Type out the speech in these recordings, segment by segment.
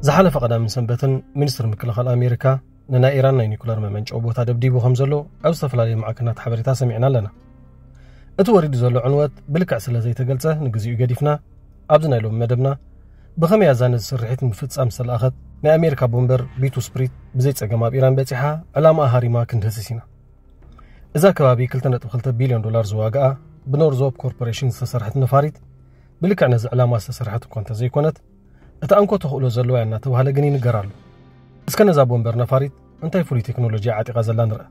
ዝሓለፈ ቀዳምን ሰንበትን ሚኒስትር ምክልኻል ኣሜሪካ ንናይ ኢራን ናይ ኒኩለር መመንጨዊ ቦታ ደብዲቡ ከም ዘሎ ኣብ ዝተፈላለዩ ማዕከናት ሓበሬታ ሰሚዕና ኣለና። እቲ ወሪዱ ዘሎ ዕንወት ብልክዕ ስለ ዘይተገልጸ ንግዚኡ ገዲፍና፣ ኣብዚ ናይ ሎሚ መደብና ብኸመይ ኣዛ ነዚ ስርሒት ንምፍጻም ዝተለኣኸት ናይ ኣሜሪካ ቦምበር ቢቱ ስፕሪት ብዘይ ጸገም ኣብ ኢራን በጺሓ ዕላማኣ ሃሪማ ክንድህስስ ኢና። እዛ ከባቢ ክልተ ነጥቢ ክልተ ቢልዮን ዶላር ዝዋግኣ ብኖርዞፕ ኮርፖሬሽን ዝተሰርሐት ነፋሪት ብልክዕ ነዚ ዕላማ ዝተሰርሐት እኳ እንተዘይኮነት፣ እቲ ኣንኮ ተኽእሎ ዘለዋ እያ እናተባህለ ግን ይንገር ኣሎ። እስከ ነዛ ቦምበር ነፋሪት እንታይ ፍሉይ ቴክኖሎጂ ዓጢቓ ዘላ ንርአ።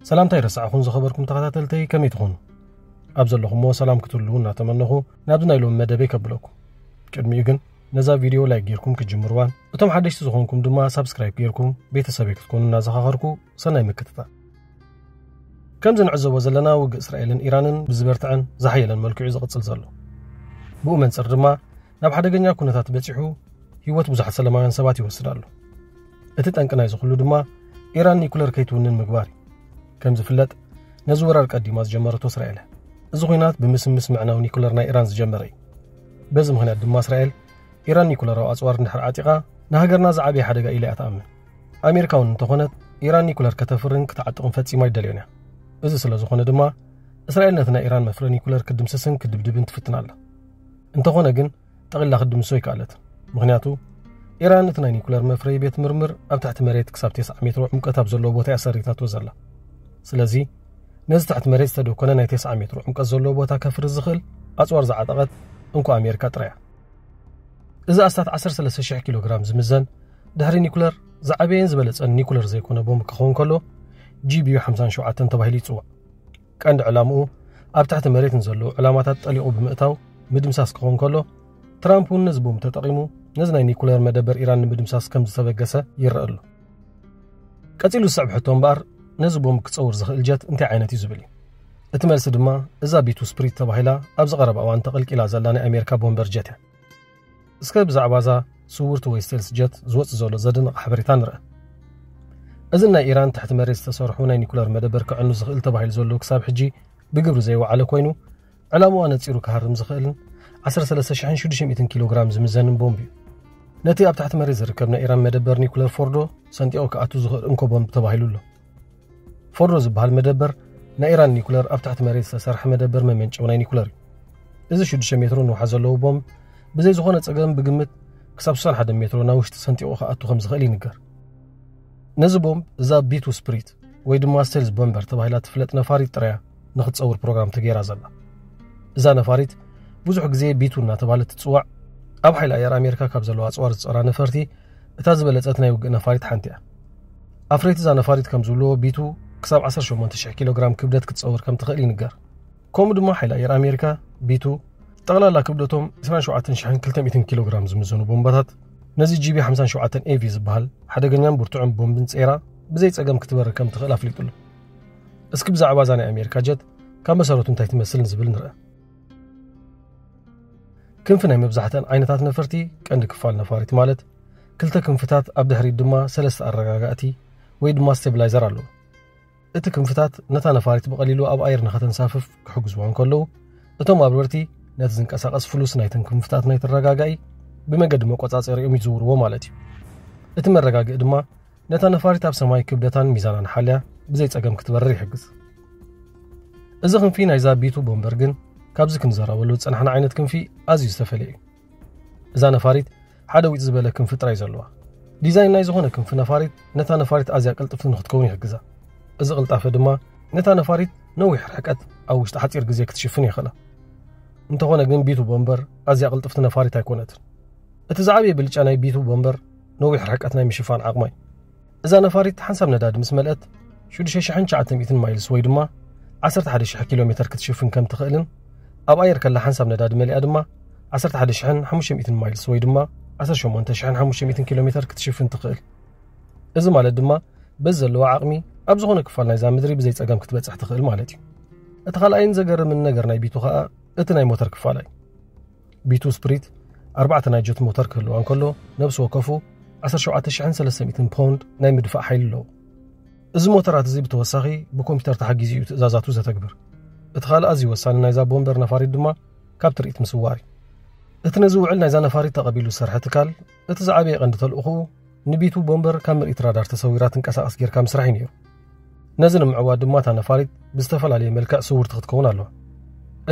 ሰላምታ ይረሳዕኹም ዝኸበርኩም ተኸታተልተይ፣ ከመይ ትኾኑ? ኣብ ዘለኹሞ ሰላም ክትህልዉ እናተመነኹ ናብዚ ናይ ሎሚ መደበይ ከብለኩም። ቅድሚኡ ግን ነዛ ቪድዮ ላይክ ጌርኩም ክትጅምርዋን እቶም ሓደሽቲ ዝኾንኩም ድማ ሳብስክራይብ ጌርኩም ቤተሰበይ ክትኮኑ እናዘኻኸርኩ ሰናይ ምክትታል። ከም ዝንዕዘቦ ዘለና ውግእ እስራኤልን ኢራንን ብዝበርትዐን ዝሓየለን መልክዑ ዝቕጽል ዘሎ። ብኡ መንጽር ድማ ናብ ሓደገኛ ኩነታት በጺሑ ህይወት ብዙሓት ሰላማውያን ሰባት ይወስድ ኣሎ። እቲ ጠንቂ ናይዚ ኩሉ ድማ ኢራን ኒኩለር ከይትውንን ምግባር እዩ። ከም ዝፍለጥ ነዚ ወራር ቀዲማ ዝጀመረቶ እስራኤል እያ። እዚ ኩናት ብምስምስ ምዕናው ኒኩለር ናይ ኢራን ዝጀመረ እዩ። በዚ ምኽንያት ድማ እስራኤል ኢራን ኒኩለራዊ ኣጽዋር እንድሕር ዓጢቓ ንሃገርና ዝዓበየ ሓደጋ ኢላ እያ ትኣምን። ኣሜሪካ እውን እንተኾነት ኢራን ኒኩለር ከተፍርን ክትዓጥቕን ፈጺማ ኣይደልዮን እያ። እዚ ስለ ዝኾነ ድማ እስራኤል ነቲ ናይ ኢራን መፍረ ኒኩለር ክትድምስስን ክትድብድብን ትፍትን ኣላ። እንተኾነ ግን ጠቕሊላ ክትድምስሶ ኣይከኣለትን። ምኽንያቱ ኢራን እቲ ናይ ኒኩለር መፍረዪ ቤት ምርምር ኣብ ትሕቲ መሬት ክሳብ ተስዓ ሜትሮ ዕምቀት ኣብ ዘለዎ ቦታ እያ ሰሪታቶ ዘላ። ስለዚ ነዚ ትሕቲ መሬት ዝተደኮነ ናይ ተስዓ ሜትሮ ዕምቀት ዘለዎ ቦታ ከፍሪ ዝኽእል ኣጽዋር ዝዓጠቐት እንኮ ኣሜሪካ ጥራይ እያ። እዚ ኣስታት ዓሰርተ ሰለስተ ሽሕ ኪሎ ግራም ዝምዘን ድሕሪ ኒኩለር ዝዓበየን ዝበለጸን ኒኩለር ዘይኮነ ቦምብ ክኸውን ከሎ ጂ ቢ ዩ ሓምሳን ሸውዓተን ተባሂሉ ይጽዋዕ። ቀንዲ ዕላምኡ ኣብ ትሕቲ መሬት ንዘለዉ ዕላማታት ጠሊቑ ብምእታው ምድምሳስ ክኸውን ከሎ፣ ትራምፕ እውን ነዚ ቦምብ ተጠቒሙ ነዚ ናይ ኒኩለር መደበር ኢራን ንምድምሳስ ከም ዝተበገሰ ይረአ ኣሎ። ቀጺሉ ዝስዕብ ሕቶ እምበኣር ነዚ ቦምብ ክጸውር ዝኽእል ጀት እንታይ ዓይነት እዩ ዝብል እዩ። እቲ መልሲ ድማ እዛ ቢቱ ስፕሪት ተባሂላ ኣብዚ ቀረባ እዋን ተቐልቂላ ዘላ ናይ ኣሜሪካ ቦምበር ጀት እያ። እስከ ብዛዕባ እዛ ስውርቲ ወይ ስቴልስ ጀት ዝወጽእ ዘሎ ዘደንቕ ሓበሬታ ንርአ። እዚ ናይ ኢራን ትሕቲ መሬት ዝተሰርሑ ናይ ኒኩለር መደበር ክዕኑ ዝኽእል ተባሂሉ ዘሎ ክሳብ ሕጂ ብግብሪ ዘይወዓለ ኮይኑ፣ ዕላምኡ ኣነጺሩ ክሃርም ዝኽእልን ዓሰርተ ሰለስተ ሽሕን ሽዱሽተ ሚእትን ኪሎ ግራም ዝምዘንን ቦምብ እዩ። ነቲ ኣብ ትሕቲ መሬት ዝርከብ ናይ ኢራን መደበር ኒኩለር ፎርዶ ሰንጢቑ ክኣቱ ዝኽእል እንኮ ቦምብ ተባሂሉ ኣሎ። ፎርዶ ዝበሃል መደበር ናይ ኢራን ኒኩለር ኣብ ትሕቲ መሬት ዝተሰርሐ መደበር መመንጨዊ ናይ ኒኩለር እዩ። እዚ ሽዱሽተ ሜትሮ ንውሓት ዘለዎ ቦምብ ብዘይ ዝኾነ ጸገም ብግምት ክሳብ ስሳን ሓደ ሜትሮ ናብ ውሽጢ ሰንጢቑ ክኣቱ ከም ዝኽእል ይንገር። ነዚ ቦምብ እዛ ቢቱ ስፕሪት ወይ ድማ ስቴልዝ ቦምበር ተባሂላ ትፍለጥ ነፋሪት ጥራያ ንኽትጸውር ፕሮግራም ተገይራ ዘላ። እዛ ነፋሪት ብዙሕ ግዜ ቢቱ እናተባህለት ትጽዋዕ፣ ኣብ ሓይሊ ኣየር ኣሜሪካ ካብ ዘለዋ ኣጽዋር ዝጸራ ነፈርቲ እታ ዝበለጸት ናይ ውግእ ነፋሪት ሓንቲ እያ። ኣፍረይቲ እዛ ነፋሪት ከም ዝብልዎ ቢቱ ክሳብ ዓሰርተ ሸሞንተ ሽሕ ኪሎ ግራም ክብደት ክትጸውር ከም ትኽእል ይንገር። ከምኡ ድማ ሓይሊ ኣየር ኣሜሪካ ቢቱ ጠቕላላ ክብደቶም ዕስራን ሸውዓተን ሽሕን ክልተ ሚእትን ኪሎ ግራም ዝምዘኑ ቦምባታት ነዚ ጂ ቢ ሓምሳን ሸውዓተን ኤ ቪ ዝበሃል ሓደገኛን ብርቱዕን ቦምብን ጸይራ ብዘይ ጸገም ክትበርር ከም ትኽእል ኣፍሊጡ ኣሎ። እስኪ ብዛዕባ እዛ ናይ ኣሜሪካ ጀት ካብ መሰረቱ እንታይ ትመስል ንዝብል ንርአ። ክንፊ ናይ መብዛሕትአን ዓይነታት ነፈርቲ ቀንዲ ክፋል ነፋሪት ማለት ክልተ ክንፍታት ኣብ ድሕሪት ድማ ሰለስተ ኣረጋጋእቲ ወይ ድማ ስቴብላይዘር ኣለዎ። እቲ ክንፍታት ነታ ነፋሪት ብቐሊሉ ኣብ ኣየር ንኸተንሳፍፍ ክሕግዝዋ እንከለዉ፣ እቶም ኣብረርቲ ነቲ ዝንቀሳቐስ ፍሉስ ናይተን ክንፍታት ናይቲ ኣረጋጋኢ ብመገዲ መቆጻጸሪኦም ይዝውርዎ ማለት እዩ። እቲ መረጋግኢ ድማ ነታ ነፋሪት ኣብ ሰማይ ክብደታን ሚዛናን ሓልያ ብዘይ ጸገም ክትበርር ይሕግዝ። እዚ ክንፊ ናይዛ ቢቱ ቦምበር ግን ካብዚ ክንዘረበሉ ዝጸናሕና ዓይነት ክንፊ ኣዝዩ ዝተፈልየ እዩ። እዛ ነፋሪት ሓደ ዊጥ ዝበለ ክንፊ ጥራይ ዘለዋ። ዲዛይን ናይ ዝኾነ ክንፊ ነፋሪት ነታ ነፋሪት ኣዝያ ቅልጥፍቲ ንክትከውን ይሕግዛ። እዚ ቅልጣፈ ድማ ነታ ነፋሪት ነዊሕ ርሕቀት ኣብ ውሽጢ ሓጺር ግዜ ክትሽፍን የኽእላ። እንተኾነ ግን ቢቱ ቦምበር ኣዝያ ቅልጥፍቲ ነፋሪት ኣይኮነትን። እቲ ዝዓበየ ብልጫ ናይ ቢቱ ቦምበር ነዊሕ ርሕቀት ናይ ምሽፋን ዓቕማ እዩ። እዛ ነፋሪት ሓንሳብ ነዳዲ ምስ መልአት ሽዱሽተ ሽሕን ትሽዓተ ሚእትን ማይልስ ወይ ድማ ዓሰርተ ሓደ ሽሕ ኪሎ ሜተር ክትሽፍን ከም ትኽእልን ኣብ ኣየር ከላ ሓንሳብ ነዳዲ መሊኣ ድማ ዓሰርተ ሓደ ሽሕን ሓሙሽተ ሚእትን ማይልስ ወይ ድማ ዓሰርተ ሸሞንተ ሽሕን ሓሙሽተ ሚእትን ኪሎ ሜተር ክትሽፍን ትኽእል። እዚ ማለት ድማ በዚ ዘለዋ ዓቕሚ ኣብ ዝኾነ ክፋል ናይዛ ምድሪ ብዘይ ጸገም ክትበጽሕ ትኽእል ማለት እዩ። እቲ ካልኣይን ዘገርምን ነገር ናይ ቢቱ ኸኣ እቲ ናይ ሞተር ክፋላ እዩ። ቢቱ ስፕሪት ኣርባዕተ ናይ ጀት ሞተር ክህልዋ እንከሎ ነብሲ ወከፉ ዓሰርተ ሸውዓተ ሽሕን ሰለስተ ሚእትን ፓውንድ ናይ ምድፋእ ሓይሊ ኣለዎ። እዚ ሞተራት እዚ ብተወሳኺ ብኮምፒውተር ተሓጊዙ እዩ ትእዛዛቱ ዘተግብር። እቲ ካልእ ኣዝዩ ወሳኒ ናይዛ ቦምበር ነፋሪት ድማ ካብ ትርኢት ምስዋር እዩ። እቲ ነዚ ውዕል ናይዛ ነፋሪት ተቐቢሉ ዝሰርሐ ትካል፣ እቲ ዝዓበየ ቀንዲ ተልእኹ ንቢቱ ቦምበር ካብ ምርኢት ራዳር ተሰዊራ ትንቀሳቐስ ጌርካ ምስራሕ እዩ ነይሩ። ነዚ ንምዕዋት ድማ እታ ነፋሪት ብዝተፈላለየ መልክዕ ስውርቲ ክትከውን ኣለዋ።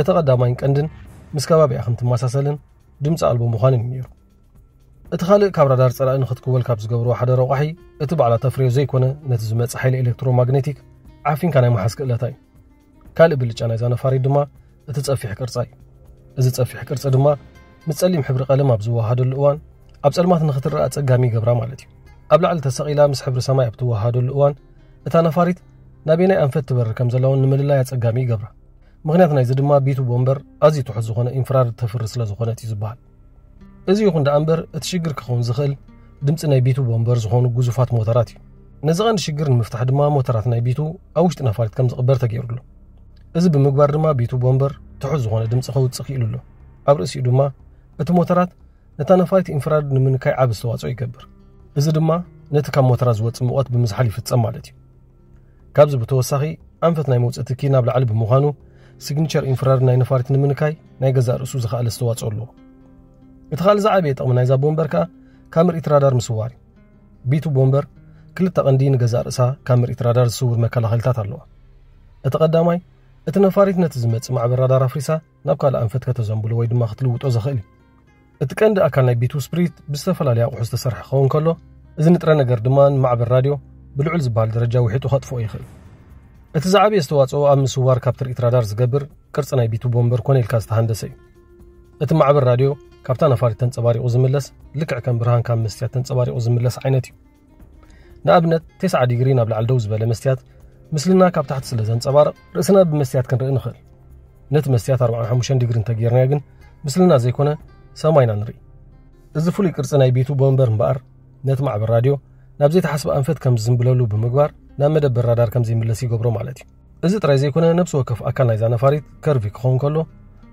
እቲ ቀዳማይን ቀንድን ምስ ከባቢኣ ከም ትመሳሰልን ድምፂ ኣልቦ ምዃንን እዩ ነይሩ። እቲ ካልእ ካብ ራዳር ፀላኢ ንክትክወል ካብ ዝገብርዎ ሓደ ረቋሒ፣ እቲ ባዕላ ተፍርዮ ዘይኮነ ነቲ ዝመጽእ ሓይሊ ኤሌክትሮማግኔቲክ ዓፊንካ ናይ ምሓዝ ክእለታ እዩ። ካልእ ብልጫ ናይዛ ነፋሪት ድማ እቲ ጸፊሕ ቅርጻ እዩ። እዚ ጸፊሕ ቅርጺ ድማ ምስ ጸሊም ሕብሪ ቀለም ኣብ ዝወሃደሉ እዋን ኣብ ጸልማት ንክትረኣ ጸጋሚ ይገብራ ማለት እዩ። ኣብ ላዕሊ ተሰቒላ ምስ ሕብሪ ሰማይ ኣብ ትወሃደሉ እዋን እታ ነፋሪት ናበየናይ ኣንፈት ትበርር ከም ዘለውን ንምልላይ ኣጸጋሚ ይገብራ። ምኽንያት ናይዚ ድማ ቢቱ ቦምበር ኣዝዩ ትሑት ዝኾነ ኢንፍራርድ ተፍሪ ስለ ዝኾነት እዩ ዝበሃል። እዚ ይኹን ደኣ እምበር እቲ ሽግር ክኸውን ዝኽእል ድምፂ ናይ ቢቱ ቦምበር ዝኾኑ ግዙፋት ሞተራት እዩ። ነዚ ቀንዲ ሽግር ንምፍታሕ ድማ ሞተራት ናይ ቢቱ ኣብ ውሽጢ ነፋሪት ከም ዝቕበር ተገይሩ ኣሎ። እዚ ብምግባር ድማ ቢቱ ቦምበር ትሑት ዝኾነ ድምፂ ከውፅእ ክኢሉ ኣሎ። ኣብ ርእሲኡ ድማ እቲ ሞተራት ነታ ነፋሪት ኢንፍራርድ ንምንካይ ዓቢ ኣስተዋፅኦ ይገብር። እዚ ድማ ነቲ ካብ ሞተራት ዝወፅእ ሙቐት ብምዝሓል ይፍፀም ማለት እዩ። ካብዚ ብተወሳኺ ኣንፈት ናይ መውፅእ ትኪ ናብ ላዕሊ ብምዃኑ ሲግኒቸር ኢንፍራርድ ናይ ነፋሪት ንምንካይ ናይ ገዛእ ርእሱ ዝኸኣለ ኣስተዋፅኦ ኣለዎ። እቲ ካልእ ዝዓበየ ጥቕሚ ናይዛ ቦምበር ከኣ ካብ ምርኢት ራዳር ምስዋር እዩ። ቢቱ ቦምበር ክልተ ቀንዲ ንገዛእ ርእሳ ካብ ምርኢት ራዳር ዝስውር መከላኸልታት ኣለዋ። እቲ ቀዳማይ እቲ ነፋሪት ነቲ ዝመጽእ ማዕበል ራዳር ኣፍሪሳ ናብ ካልእ ኣንፈት ከተዘንብሎ ወይ ድማ ክትልውጦ ዘኽእል እዩ። እቲ ቀንዲ ኣካል ናይ ቢቱ ስፕሪት ብዝተፈላለየ ኣቑሑ ዝተሰርሐ ክኸውን ከሎ፣ እዚ ንጥረ ነገር ድማ ንማዕበል ራድዮ ብልዑል ዝበሃል ደረጃ ውሒጡ ከጥፍኦ ይኽእል። እቲ ዝዓበየ ኣስተዋጽኦ ኣብ ምስዋር ካብ ትርኢት ራዳር ዝገብር ቅርጺ ናይ ቢቱ ቦምበር ኮነ ኢልካ ዝተሃንደሰ እዩ። እቲ ማዕበል ራድዮ ካብታ ነፋሪት ተንጸባሪቑ ዝምለስ ልክዕ ከም ብርሃን ካብ መስትያት ተንጸባሪቑ ዝምለስ ዓይነት እዩ። ንኣብነት፣ ተስዓ ዲግሪ ናብ ላዕሊ ደው ዝበለ መስትያት ምስልና ካብ ታሕቲ ስለ ዘንጸባርቕ ርእስና ብመስትያት ክንርኢ ንኽእል። ነቲ መስትያት ኣርባዓን ሓሙሽተን ዲግሪ እንተጌርናዮ ግን ምስልና ዘይኮነ ሰማይና ንርኢ። እዚ ፍሉይ ቅርጺ ናይ ቢቱ ቦምበር እምበኣር ነቲ ማዕበል ራድዮ ናብ ዘይተሓስበ ኣንፈት ከም ዝዝንብለሉ ብምግባር ናብ መደበር ራዳር ከም ዘይምለስ ይገብሮ ማለት እዩ። እዚ ጥራይ ዘይኮነ ነብሲ ወከፍ ኣካል ናይዛ ነፋሪት ከርቪ ክኸውን ከሎ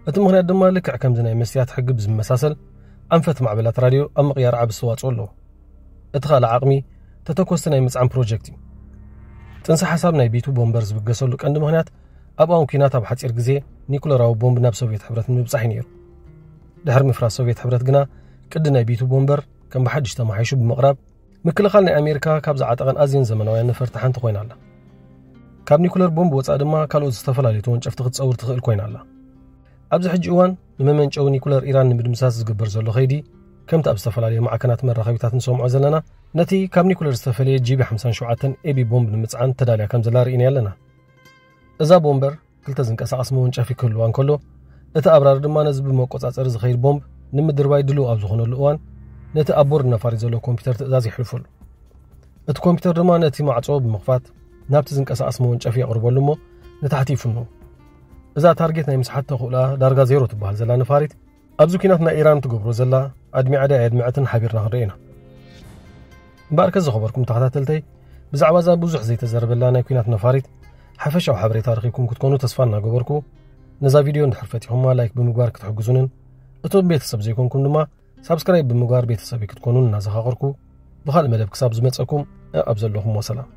እቲ ምኽንያት ድማ ልክዕ ከምዚ ናይ መስትያት ሕጊ ብዝመሳሰል ኣንፈት ማዕበላት ራድዮ ኣብ ምቕያር ዓቢ ኣስተዋጽኦ ኣለዎ። እቲ ካልእ ዓቕሚ ተተኮስቲ ናይ ምጽዓን ፕሮጀክት እዩ። ጥንሲ ሓሳብ ናይ ቢቱ ቦምበር ዝብገሰሉ ቀንዲ ምኽንያት ኣብ እዋን ኲናት ኣብ ሓጺር ግዜ ኒኩለራዊ ቦምብ ናብ ሶቪየት ሕብረት ንምብጻሕ እዩ ነይሩ። ድሕሪ ምፍራስ ሶቪየት ሕብረት ግና ቅዲ ናይ ቢቱ ቦምበር ከም ብሓድሽ ተማሓይሹ ብምቕራብ ምክልኻል ናይ ኣሜሪካ ካብ ዝዓጠቐን ኣዝየን ዘመናውያን ነፈርቲ ሓንቲ ኮይና ኣላ። ካብ ኒኩለር ቦምብ ወጻኢ ድማ ካልኦት ዝተፈላለዩ ተወንጨፍቲ ክትጸውር ትኽእል ኮይና ኣላ። ኣብዚ ሕጂ እዋን ንመመንጨዊ ኒኩለር ኢራን ንምድምሳስ ዝግበር ዘሎ ከይዲ ከምቲ ኣብ ዝተፈላለዩ ማዕከናት መራኸቢታት ንሰምዖ ዘለና ነቲ ካብ ኒኩለር ዝተፈለየ ጂ ቢ ሓምሳን ሸውዓተን ኤ ቢ ቦምብ ንምጽዓን ተዳልያ ከም ዘላ ርኢና ኣለና። እዛ ቦምበር ክልተ ዝንቀሳቐስ መወንጨፊ ክህልዋ እንከሎ እቲ ኣብራሪ ድማ ነዚ ብመቆጻጸሪ ዝኸይድ ቦምብ ንምድርባይ ድልው ኣብ ዝኾነሉ እዋን ነቲ ኣብ ቦርድ ነፋሪት ዘሎ ኮምፒውተር ትእዛዝ የሕልፈሉ። እቲ ኮምፒውተር ድማ ነቲ ማዕጾ ብምኽፋት ናብቲ ዝንቀሳቐስ መወንጨፊ የቕርበሉ እሞ ንታሕቲ ይፍንዎ። እዛ ታርጌት ናይ ምስሓት ተኽእሎኣ ዳርጋ ዜሮ ትበሃል ዘላ ነፋሪት ኣብዚ ኲናት ናይ ኢራን ትገብሮ ዘላ ኣድሚዓ ድያ ኣየድመዐትን ሓቢርና ክንርኢ ኢና። እምበኣርከ ዝኸበርኩም ተኸታተልተይ ብዛዕባ እዛ ብዙሕ ዘይተዘረበላ ናይ ኲናት ነፋሪት ሓፈሻዊ ሓበሬታ ረኺብኩም ክትኮኑ ተስፋ እናገበርኩ ነዛ ቪድዮ እንድሕር ፈቲኹማ ላይክ ብምግባር ክትሕግዙንን እቶም ቤተሰብ ዘይኮንኩም ድማ ሳብስክራይብ ብምግባር ቤተሰብ ክትኮኑን እናዘኻኸርኩ ብኻልእ መደብ ክሳብ ዝመፀኩም ኣብ ዘለኹም ወሰላም።